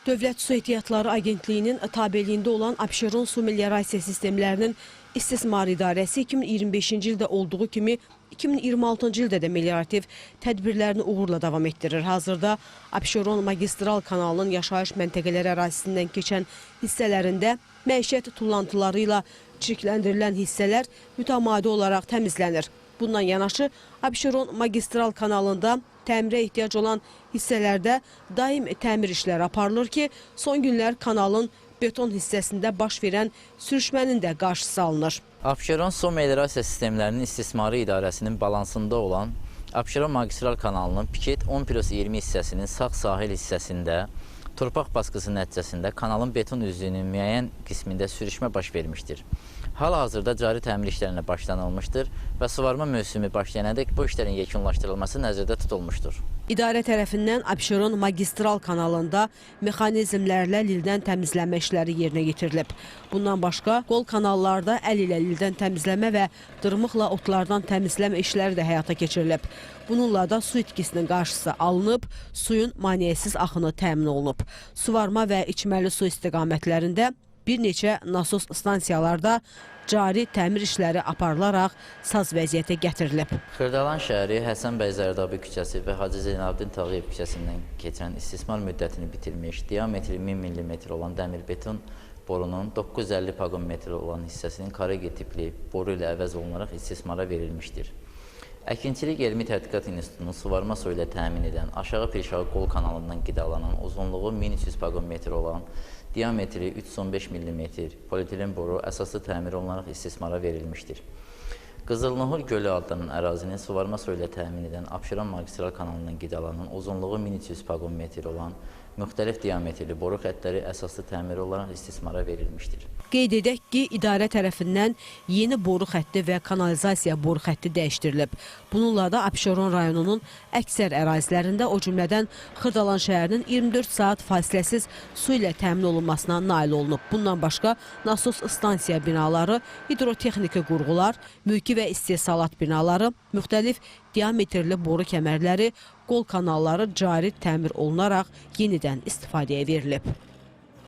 Dövlət Su Ehtiyatları Agentliyinin tabeliyində olan Abşeron Su Meliorasiya Sistemlərinin İstismar İdarəsi 2025-ci ildə olduğu kimi 2026-cı ildə də meliorativ tədbirlərini uğurla davam etdirir. Hazırda Abşeron magistral kanalının yaşayış məntəqələri ərazisindən keçən hissələrində məişət tullantıları ilə çirkləndirilən hissələr mütəmadi olaraq təmizlənir. Bundan yanaşı Abşeron magistral kanalında təmirə ehtiyac olan hissələrdə daim təmir işləri aparılır ki, son günlər kanalın beton hissəsində baş verən sürüşmənin də qarşısı alınır. Abşeron Su Meliorasiya Sistemlərinin İstismarı İdarəsinin balansında olan Abşeron magistral kanalının piket 10+20 hissəsinin sağ sahil hissəsində torpaq basqısı nəticəsində kanalın beton üzlüyünün müəyyən qismində sürüşmə baş vermişdir. Hal-hazırda cari təmir işlərinə başlanılmışdır və suvarma mövsümü başlayanadək bu işlərin yekunlaşdırılması nəzərdə tutulmuşdur. İdarə tərəfindən Abşeron magistral kanalında mexanizmlərlə lildən təmizlənmə işləri yerinə yetirilib. Bundan başqa qol kanallarda əl ilə lildən təmizləmə və dırmıqla otlardan təmizləmə işləri də həyata keçirilib. Bununla da su itkisinin qarşısı alınıb, suyun maneəsiz axını təmin olunub. Suvarma və içməli su istiqamətlərində bir neçə nasos stansiyalarda cari təmir işləri aparılaraq saz vəziyyətə gətirilib. Xırdalan şəhəri Həsən bəy Zərdabi küçəsi və Hacı Zeynalabdin Tağıyev küçəsindən keçən istismar müddətini bitirmiş, diametri 1000 mm olan dəmir beton borunun 950 paqon metr olan hissəsinin Karegi tipli boru ilə əvəz olunaraq istismara verilmişdir. Əkinçilik Elmi Tədqiqat İnstitutunun suvarma suyu ilə təmin edən Aşağı Pirşağı qol kanalından qidalanan uzunluğu 1300 paqon metr olan diametri 315 mm polietilen boru əsaslı təmir olunaraq istismara verilmişdir. Qızılnohur gölü adlanan ərazinin suvarma suyu ilə təmin edən Abşeron magistral kanalından qidalanan uzunluğu 1300 paqon metr olan müxtəlif diametrli boru xəttləri əsaslı təmir olaraq istismara verilmişdir. Qeyd edək ki, idarə tərəfindən yeni boru xətti və kanalizasiya boru xətti dəyişdirilib. Bununla da Abşeron rayonunun əksər ərazilərində, o cümlədən Xırdalan şəhərinin 24 saat fasiləsiz su ilə təmin olunmasına nail olunub. Bundan başqa nasos stansiya binaları, hidrotexniki qurğular, mülki və istehsalat binaları, müxtəlif diametrli boru kəmərləri, qol kanalları cari təmir olunaraq yenidən istifadəyə verilib.